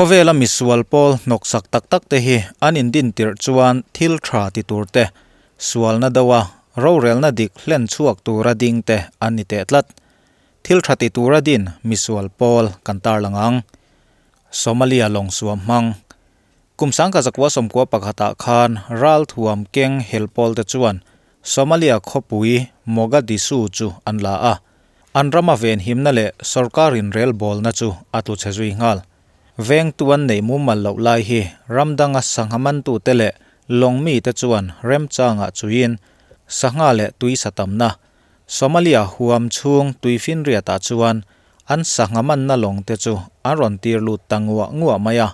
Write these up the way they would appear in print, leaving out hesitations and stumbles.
Khawvela misual pawl hnawksak tak tak te hi an indin tirh chuan thil tha ti tur te, sualna doa rorelna dik hlen chhuak tura ding te an ni teh tlat. Thil tha ti tura din misual pawl kan tarlang ang. Somalia lawng suam hmang. Kum 1991 ah khan ralthuam keng hel pawl te chuan Somalia khawpui Mogadishu chu an la a, an rama venhimna leh sorkar inrelbawlna chu a tlu chhe zui nghal. Vengtu an neih mumal loh lai hi ram danga sangha mantute leh lawng mite chuan remchangah chuiin sangha leh tui sa tamna Somalia huam chhung tuifinriatah chuan an sangha manna lawng te chu an rawn tir lut ta nguah nguah mai a.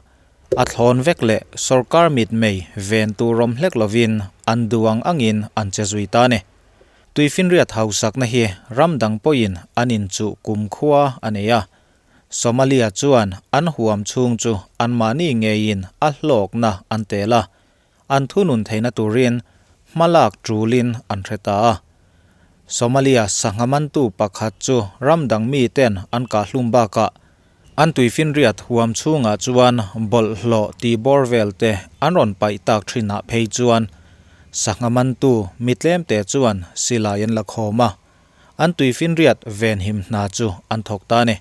A thlawn vek leh sorkar mitmei ven tur awm hlek lovin an duh ang angin an che zui ta a ni. Tuifinriat hausakna hi ram dang pawhin an inchuh kumkhua a nei a. Somalia chuan an huam chhung chu anmahni ngeiin a hlawkna an tel a, an thunun theihna turin hmalak tulin an hre ta a. Somalia sangha mantu pakhat chu ram dang miten an kahhlum bakah an tuifinriat huam chhungah chuan bawlhhlawh tih bawr vel te an rawn paih tak thinah phei chuan sangha mantu mi tlemte chuan silai an la khawm a, an tuifinriat venhim hna chu an thawk ta a ni.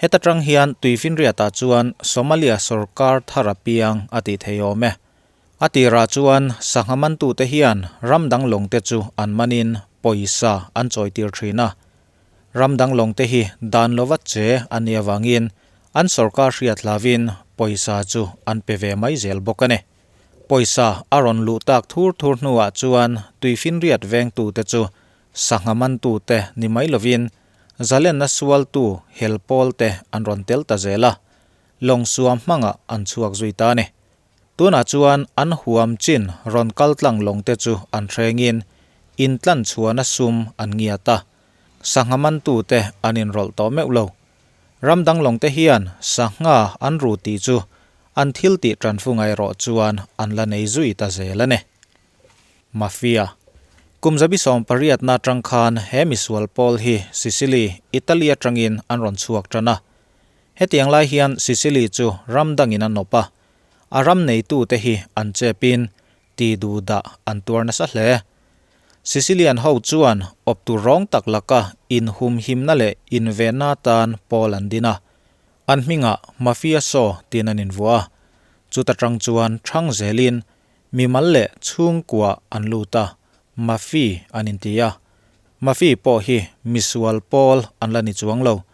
Heta tang hian tuifinriatah chuan Somalia sorkar thar a piang a tih thei awm e. A tirah chuan sangha mantute hian ram dang lawngte chu an manin pawisa an chawitir thin a. Ram dang lawngte hi dan lova che an nih avangin an sorkar hriat hlavin pawisa chu an pe ve mai zel bawk a ni. Pawisa a rawn luh tak thur thur hnuah chuan tuifinriat vengtute chu sangha mantute ni mai lovin Zalenna sualtu hel pawlte an rawn tel ta zel a, lawng suam hmangah an chhuak zui ta a ni. Tunah chuan an huam chin rawn kal tlang lawngte chu an hrengin intlan chhuahna sum an ngiat a, sangha mantute an inrawlh tawh meuh lo. Ram dang lawngte hian sangha an ru tih chu an thil tih tanfunga erawh chuan an la nei zui ta zel a ni. Mafia. Kum 18 na atang khan he misual pawl hi Sicily, Italy atangin an rawn chhuak tan a. Hetiang lai hian Sicily chu ram dangin a nawp a, a ram neitute hi an chepin ti duh dah an tuar nasa hle. Sicilian ho chuan awptu rawng tak laka inhumhimna leh invenna atan pawl an din a. An hmingah Mafia Saw tiin an invuah a. Chuta tang chuan thang zelin Mimal leh chhungkua an lut a, Mafi an inti a. Mafi pawh hi misual pawl an la ni chuang lo.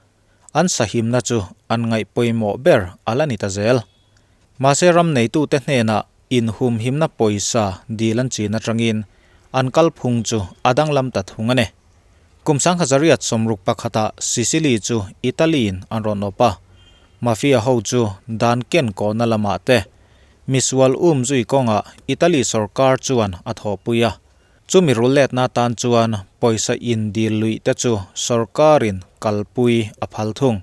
An sahimna chu an ngaih pawimawh ber a la ni ta zel. Mahse ram neitute hnenah inhumhimna pawisa dil an chin atangin an kalphung chu a danglam ta thung a ni. Kum 1961ah Sicily chu Italy-in an rawn awp a. Mafia ho chu dan ken kawhna lamah te Misual um zui kawngah Italy sorkar chuan a thawhpui a, chumi rulletna atan chuan pawisa in dil luih te chu sorkarin kalpui a phal thung.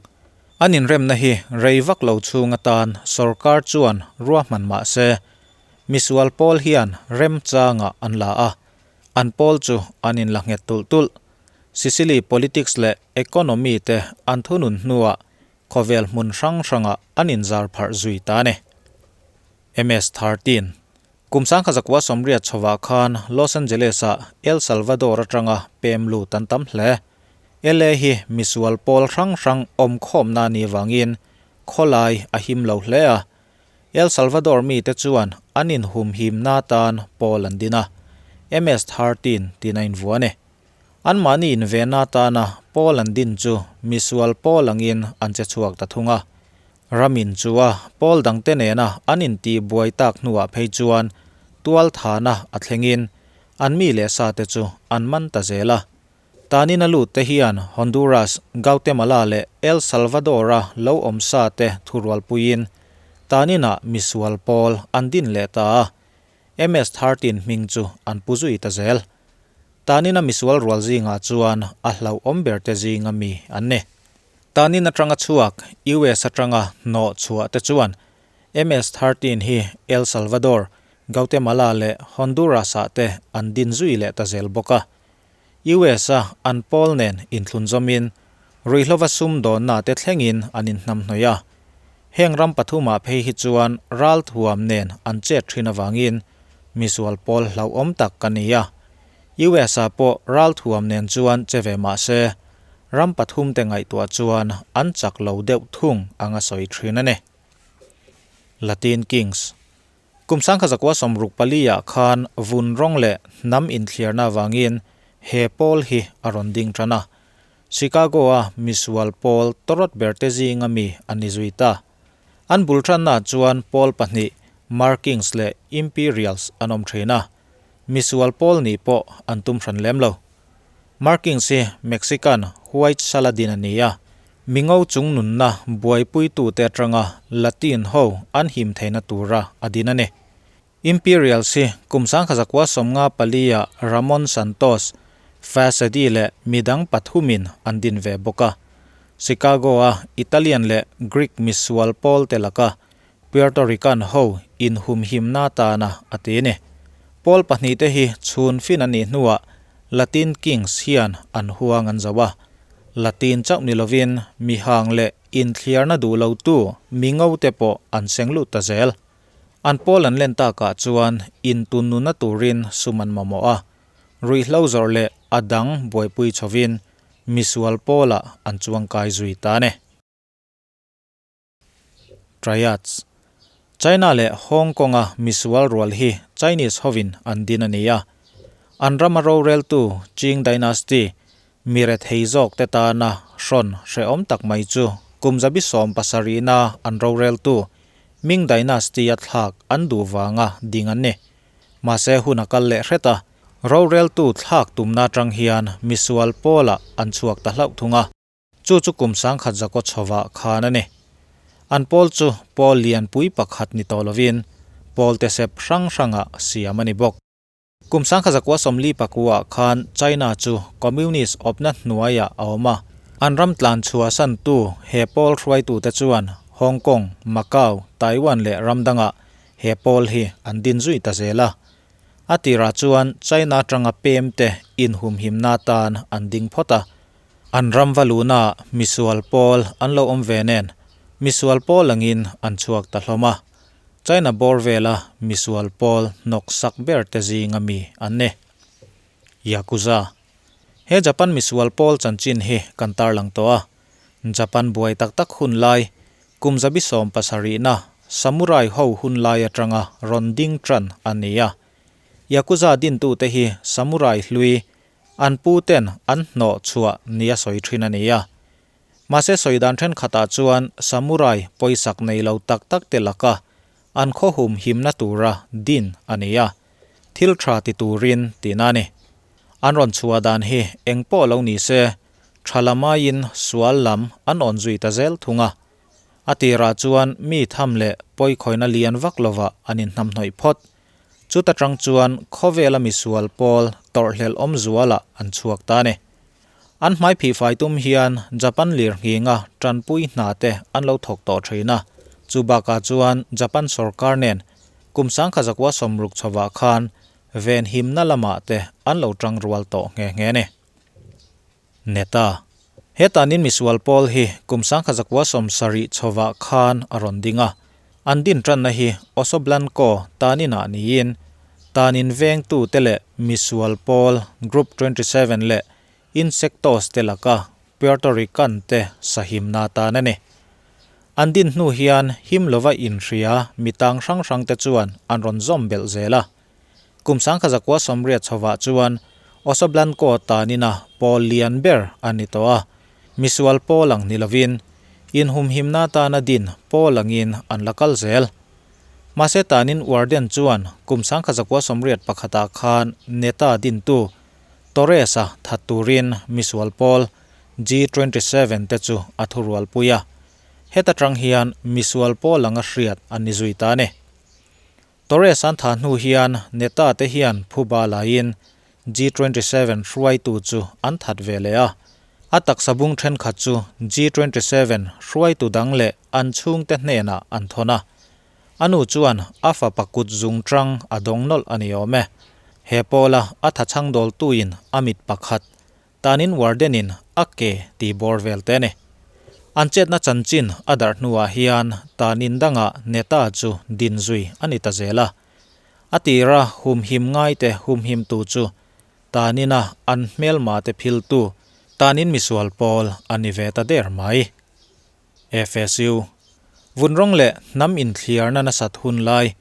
An inremna hi rei vak lo chhung atan sorkar chuan ruahman mah se, misual pawl hian remchangah an la a, an pawl chu an inla nghet tulh tulh. Sicily politics leh economy te an thunun hnuah Khawvel hmun hrang hrangah an inzar pharh zui ta a ni. MS-13. Kum 1980 chhovah khan Los Angeles-ah El Salvador atanga pem lut an tam hle. LA hi misual pawl hrang hrang awm khawmna a nih vangin khawlai a him lo hle a. El Salvador mite chuan an inhumhimna atan pawl an din a, MS-13 tiin a invuah a ni. Anmahni invenna atana pawl an din chu misual pawl angin an che chhuak ta thung a. Ramin chu a pawl dangte nena an intihbuai tak hnuah phei chuan tualthana a thlengin an mi leh sate chu an man ta zel a. Tanin a lut te hian Honduras, Gautemala leh El Salvador-a lo awm sa te thurualpuiin taninah misual pawl an din leh ta a. MS-13 hming chu an pu zui ta zel. Tanin a misual rual zingah chuan a hlauhawm ber te zinga mi an ni. Tanin atanga chhuak US atanga hnawh chhuah te chuan MS-13 hi El Salvador, Gautemala leh Honduras ah te an din zui leh ta zel bawk a. US a an pawl nen inthlunzawmin ruihhlova sumdawnna te thlengin an inhnamhnawih a. Heng ram pathumah phei hi chuan ralthuam nen an chet thin avangin misual pawl hlauhawm tak ka ni a. US ah pawh ralthuam nen chuan che ve mah se, ram pathumte ngaihtuah chuan an chak lo deuh thung anga sawi thin a ni. Latin Kings Kum sangkha zakua 64 ah khan vun rawng leh hnam inthliarna avangin he pawl hi a rawn ding tan a. Chicago-a misual pawl tawrawt berte zinga mi an ni zui ta. An bul tanna chuan pawl pahnih Markings leh Imperials an awm thin a. Misual pawl nih pawh an tum hran lem lo. Markings hi Mexican White Saladin a ni a, mingo chung nunna buaipuitute atanga Latin ho an him theihna tura a din a ni. Imperials hi kum 1994 ah Ramon Santos, Fasedi leh midang pathumin an din ve bawk a. Chicago-a Italian leh Greek misual pawlte laka Puerto Rican ho inhumhimna atana a ti a ni. Pawl pahnihte hi chhun fin a nih hnuah Latin Kings hian an huang an zo a. Latin chauh ni lovin mihang leh inthliarna duh lotu mingo te pawh an seng lut ta zel. An pawl an len takah chuan intunnuna turin sum an mamawh a. Ruihhlo zawrh leh a dang buaipui chhovin misual pawlah an chuangkai zui ta a ni. Triads. China leh Hong Kong-a misual rual hi Chinese hovin an din a ni a. An rama roreltu Qing Dynasty mi rethei zawk te tana hrawn hrehawm tak mai chu kum zabi 70na an roreltu Ming Dynasty-a thlak an duh vanga ding an ni. Mahse hun a kal leh hret a, roreltu thlak tumna atang hian misual pawlah an chhuak ta hlauh thung a. Chu chu kum 1100 chhovah khan a ni. An pawl chu pawl lianpui pakhat ni tawh lovin pawl te sep hrang hrangah siam a ni bawk. Kum 1949 khan China chu Communist awpna hnuaiah a awm a. An ram tlan chhuahsantu he pawl hruaitute chuan Hong Kong, Macau, Taiwan leh ram dangah he pawl hi an din zui ta zel a. A tirah chuan China atanga pemte inhumhimna atan an ding phawt a. An ram va luhnaah misual pawl an lo awm ve nen, misual pawl angin an chhuak ta hlawm a. China bawr vela misual pawl hnawk sak ber te zinga mi an ni. Yakuza. He Japan misual pawl chanchin hi kan tarlang tawh a. Japan buai tak tak hun lai, kum zabi 70na samurai ho hun lai atanga rawn ding tan a ni a. Yakuza dintute hi samurai hlui An pu ten an hnawh chhuah nia sawi thin a ni a. Mahse sawi dan thenkhatah chuan samurai pawisak nei lo tak tak te laka an khaw hum himna tura din a ni a, thil tha ti turin tihna a ni. An rawn chhuah dan hi eng pawh lo ni se, tha lamaiin sual lam an awn zui ta zel thung a. A tirah chuan mi tham leh pawikhawina lian vak lovah an inhnamhnawih phawt. Chuta tang chuan khawvela misual pawl tawrhhlelh awm zualah an chhuak ta a ni. An hmai phihfai tum hian Japan lirnghinga tanpui hna te an lo thawk tawh thin a, chu bakah chuan Japan sorkar nen kum 1960 chhovah khan venhimna lamah te an lo tang rual tawh nghe nghe a ni. Neta. Hetanin misual pawl hi kum 1970 chhovah khan a rawn ding a. An din tanna hi Osoblanco taninah niin tanin vengtute leh misual pawl Group 27 leh Insectos te laka Puerto Rican te sahimna tan a ni. An din hnu hian him lova inhria mitang hrang hrang te chuan an rawn zawm belh zel a. Kum 1980 chhovah chuan Osoblanco tanina pawl lian ber a ni tawh a, misual pawl ang ni lovin inhumhimna atana din pawl angin an la kal zel. Mahse tanin warden chuan kum 1981 khan Neta dintu Torres-a that turin misual pawl G27 te chu a thurualpui a, heta tang hian misual pawl anga hriat an ni zui ta a ni. Torres an tha hnu hian Neta te hian phuba laiin G27 hruaitu chu an that ve leh a. A taksa bung thenkhat chu G27 hruaitu dang leh an chhungte hnenah an thawn a. A nu chuan a fapa kut zung tang a dawng nawlh a ni awm e. He pawla a tha chhang dawltuin a mit pakhat tanin warden-in a ke tih bawr vel te a ni. An chetna chanchin a darh hnuah hian tanin dangah Neta chu din zui a ni ta zel a. A tira humhim ngaite humhimtu chu tanina an hmelmate philtu tanin misual pawl a ni ve ta der mai. FSU. Vun rawng leh hnam inthliarna nasat hun lai,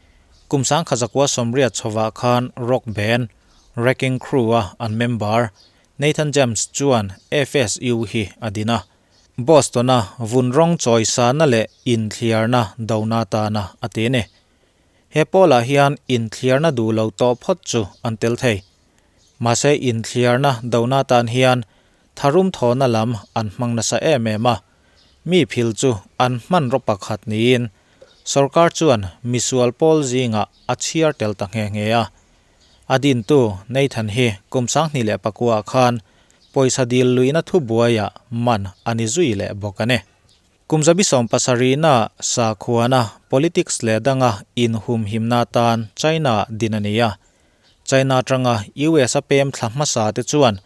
kum 1980 chhovah khan rock band Wrecking Crew-a an member Nathan James chuan FSU hi a din a. Boston-a vun rawng chawisana leh inthliarna dona tana a ti a ni. He pawlah hian inthliarna duh lo tawh phawt chu an tel thei. Mahse inthliarna dona tan hian Tharum thawhna lam an hmang nasa em em a, mi phil chu an hmanraw pakhat niin sorkar chuan misual pawl zingah a chhiar tel ta nghe nghe a. A dintu Nathan hi kum 2009 ah khan pawisa dil luihna thubuaiah man a ni zui leh bawk a ni. Kum 17 na sakhuana politics leh danga inhumhimna atan China din a ni a. China atanga US a pem thla hmasa te chuan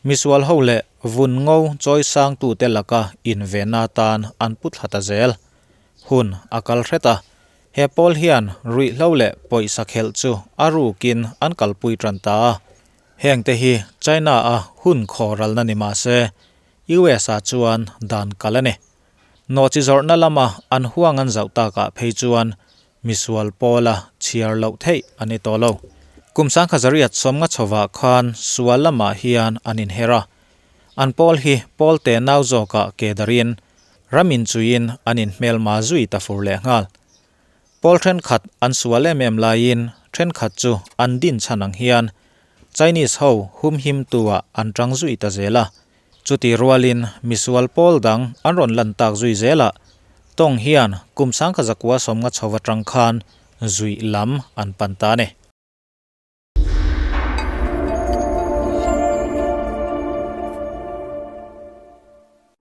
misual ho leh vun ngo chawisangtute laka invenna atan an pu thla ta zel. Hun a kal hret a, he pawl hian ruihhlo leh pawisa khelh chu a rukin an kalpui tan ta a. Hengte hi China a hun khawralna ni mah se, US ah chuan dan kal a ni. Nawhchi zawrhna lama an huang an zauh takah phei chuan misual pawla chhiar loh theih a ni tawh lo. Kum 1950 chhovah khan sual lamah hian an inher a. An pawl hi pawl te nau zawkah ke darin ram inchuiin an inhmelma zui ta fur lehnghal. Pawl thenkhat an sual em em laiin thenkhat chu an din chhan ang hian Chinese ho humhimtu-ah an tang zui ta zel a. Chuti rualin misual pawl dang an rawn lan tak zui zel a, tawng hian kum 1990 chho atang khan zuih lam an pan ta a ni.